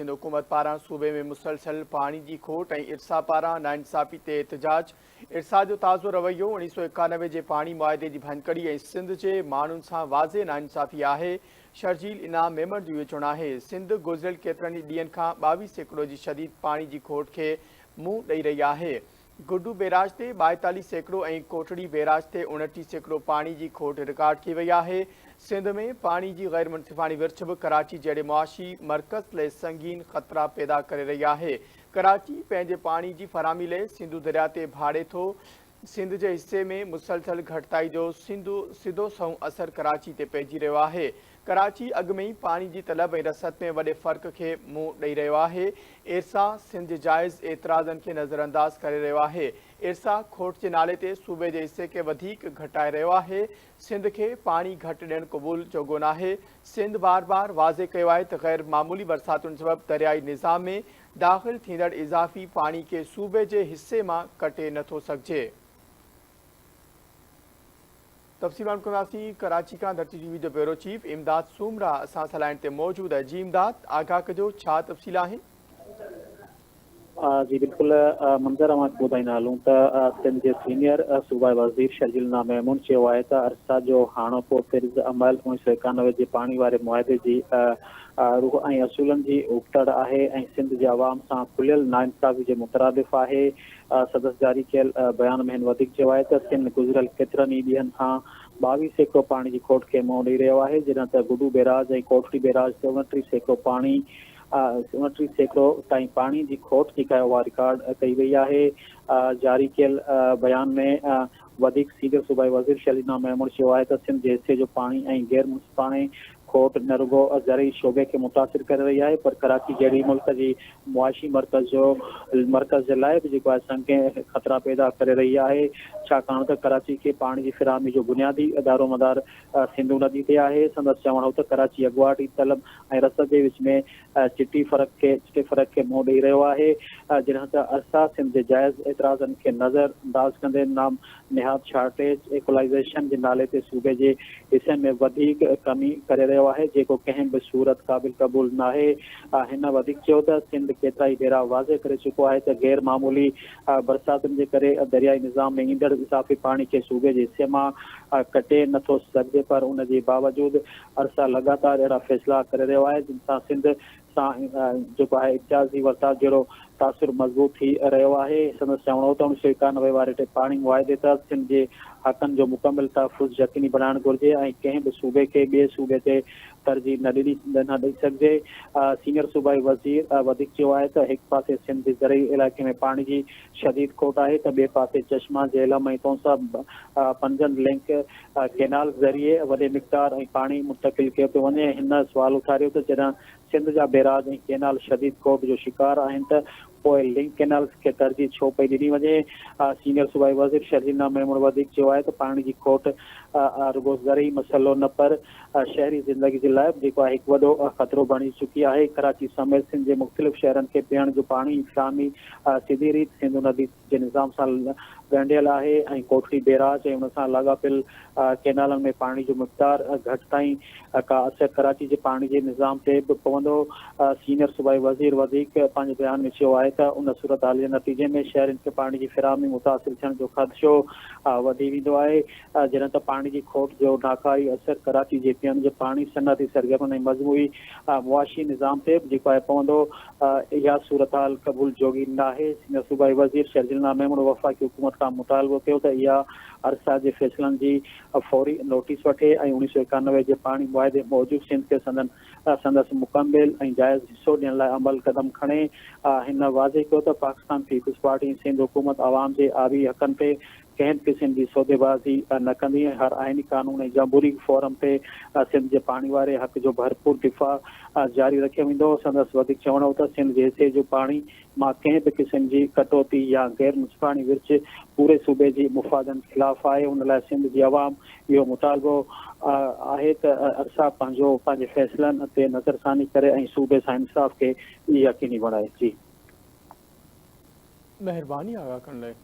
سنڌ حڪومت پاران صوبي ۾ مسلسل پاڻي جي کوٽ ۽ ارسا پاران ناانصافي تي احتجاج، ارسا جو تازو رويو اوڻيهه سئو ايڪانوي جي پاڻي معاهدي جي ڀڃڪڙي ۽ سنڌ جي ماڻهن سان واضح ناانصافي آهي، شرجيل انعام ميمڻ جو اهو چوڻ آهي. سنڌ گذريل ڪيترن ئي ڏينهن کان 22% جي شديد پاڻي جي کوٽ کي منهن ڏئي رهي آهي. گڊو بيراج تي 42% ۽ ڪوٽڙي بيراج تي 29% پاڻي جي کوٽ رڪارڊ ڪئي وئي آهي. سنڌ ۾ پاڻي جي غير منصفاڻي ورڇ به ڪراچي جهڙي معاشي مرڪز لئي سنگين خطرا پيدا ڪري رهي آهي. ڪراچي پنهنجي پاڻي جي فراهمي لئي سنڌو درياء تي ڀاڙي ٿو. سنڌ جي حصي ۾ مسلسل گهٽتائي جو سڌو سنئون اثر ڪراچي تي پئجي رهيو آهي. ڪراچي اڳ ۾ ئي پاڻي جي طلب ۽ رسد ۾ وڏي فرق کي منهن ڏئي رهيو آهي. ارسا سنڌ جي جائز اعتراضن کي نظرانداز ڪري رهيو آهي. ارسا کوٽ جي نالي تي صوبي جي حصي کي وڌيڪ گهٽائي رهيو آهي. سنڌ کي پاڻي گهٽ ڏيڻ قبول جوڳو ناهي. سنڌ بار بار واضح ڪيو آهي ته غير معمولي برساتن سبب دريائي نظام ۾ داخل ٿيندڙ اضافي پاڻي کي صوبي جي حصي مان ڪٽي نٿو سگهجي. تفصيل معلوم ڪنداسين ڪراچي کان ڌرتي ٽي وي جو بيورو چيف امداد سومرا اسان سان لائين تي موجود آهي جي امداد آگاهه ڪجو ڇا تفصيل آهن؟ جي بلڪل منظر اوهان کي ٻڌائيندا هلون ته سنڌ جي سينيئر صوبائي وزير شرجيل نام ميمڻ چيو آهي ته ارسا جو هاڻوڪو طرز عمل اوڻيهه سئو ايڪانوي جي پاڻي واري معاهدي جي روح ۽ اصولن جي ابتڙ آهي ۽ سنڌ جي عوام سان کليل ناانصافي جي مترادف آهي. سندس جاري ڪيل بيان ۾ هن وڌيڪ چيو آهي ته سنڌ گذريل ڪيترن ئي ڏينهن کان 22% پاڻي جي کوٽ کي منهن ڏئي رهيو آهي جڏهن ته گڊو بيراج ۽ ڪوٽڙي بيراج تي 29% پاڻي 29% تائين پاڻي جي کوٽ جيڪا آهي اها رڪارڊ ڪئي وئي آهي. جاري ڪيل بيان ۾ وڌيڪ سينيئر صوبائي وزير شلينا ميمڻ چيو آهي ته سنڌ جي حصي جو پاڻي ۽ غير منصفاڻي کوٽ نه رڳو زرعي شعبي کي متاثر ڪري رهي آهي پر ڪراچي جهڙي ملڪ جي معاشي مرڪز جو مرڪز جي لاء به جيڪو آهي سنگين خطرا پيدا ڪري رهي آهي ڇاڪاڻ ته ڪراچي کي پاڻي جي فراهمي جو بنيادي دارومدار سنڌو ندي تي آهي سندس چوڻ هو ته ڪراچي اڳواٽ ئي طلب ۽ رسد جي وچ ۾ چٽي فرق کي چٽي فرق کي منهن ڏئي رهيو آهي جڏهن ته ارسا سنڌ جي جائز اعتراضن کي نظر انداز ڪندي نام نهاد شارٽيج ايڪولائيزيشن جي نالي تي صوبي جي حصي ۾ وڌيڪ ڪمي ڪري رهيو آهي جيڪو ڪنهن به صورت قابل قبول ناهي هن وڌيڪ چيو ته سنڌ ڪيترائي ڀيرا واضح ڪري چڪو آهي ته غير معمولي برساتن جي ڪري دريائي نظام ۾ ايندڙ اضافي پاڻي کي صوبي جي حصي مان ڪٽي نٿو سگهجي پر ان جي باوجود ارسا لڳاتار اهڙا فيصلا ڪري رهيو آهي جن سان سنڌ سان جيڪو آهي امتيازي ورتاء جهڙو تاثر مضبوط ٿي رهيو آهي. سندس چوڻ هو ته اوڻيهه سئو ايڪانوي واري پاڻي معاهدي تحت سنڌ جي حقن جو مڪمل تحفظ يقيني بڻائڻ گهرجي ۽ ڪنهن به صوبي کي ٻئي صوبي تي ترجيح نه ڏني نه ڏئي سگهجي. سينيئر صوبائي وزير وڌيڪ چيو آهي ته هڪ پاسي سنڌ جي زرعي علائقي ۾ پاڻي جي شديد کوٽ آهي ته ٻئي پاسي چشما، جهلم ۽ تونسا پنجند لنڪ ڪينال ذريعي وڏي مقدار ۽ پاڻي منتقل ڪيو پيو وڃي. هن سوال اٿاريو ته جڏهن سنڌ جا بيراج ۽ ڪينال شديد کوٽ جو شڪار آهن ته پوء لنڪ ڪينالز کي ترجيح ڇو پئي ڏني وڃي؟ سينيئر صوبائي وزير شرجيل ميمڻ وڌيڪ چيو آهي ته پاڻي جي کوٽ رڳو زرعي مسئلو نه پر شهري زندگي جي لاء به جيڪو آهي هڪ وڏو خطرو بڻجي چڪي آهي. ڪراچي سميت سنڌ جي مختلف شهرن کي پيئڻ جو پاڻي فراهمي سڌي ريت سنڌو ندي جي نظام سان ڳنڍيل آهي ۽ ڪوٽڙي بيراج ۽ ان سان لاڳاپيل ڪينالن ۾ پاڻي جو مقدار گهٽتائين ڪا اثر ڪراچي جي پاڻي جي نظام تي به پوندو. سينيئر صوبائي وزير وڌيڪ پنهنجي بيان ۾ چيو آهي ته ان صورتحال جي نتيجي ۾ شهرين کي پاڻي جي فراهمي متاثر ٿيڻ جو خدشو وڌي ويندو آهي جڏهن ته پاڻي جي کوٽ جو ناڪاري اثر ڪراچي جي پيئڻ جي پاڻي، صنعتي سرگرمين ۽ مجموعي معاشي نظام تي به جيڪو آهي پوندو. اها صورتحال قبول جوڳي ناهي. سينيئر صوبائي وزير شرجيل ميمڻ وفاقي حڪومت کان مطالبو ڪيو ته اها ارسا جي فيصلن جي فوري نوٽيس وٺي ۽ اوڻيهه سئو ايڪانوي جي پاڻي معاهدي موجب سنڌ کي سندن سندس مڪمل ۽ جائز حصو ڏيڻ لاء عمل قدم کڻي. هن واضح ڪيو ته پاڪستان پيپلز پارٽي ۽ سنڌ حڪومت عوام جي آبي حقن تي ڪنهن به قسم جي سوديبازي نه ڪندي ۽ هر آئيني قانون ۽ جمهوري فورم تي سنڌ جي پاڻي واري حق جو ڀرپور دفاع جاري رکيو ويندو. سندس وڌيڪ چوڻ هو ته سنڌ جي حصي جو پاڻي مان ڪنهن به قسم جي ڪٽوتي يا غير منصفاڻي ورڇ پوري صوبي جي مفادن خلاف آهي ان لاء سنڌ جي عوام اهو مطالبو آهي ته ارسا پنهنجو پنهنجي فيصلن تي نظرثاني ڪري ۽ صوبي سان انصاف کي يقيني بڻائي. جي. مهرباني آگاهه ڪرڻ لاء.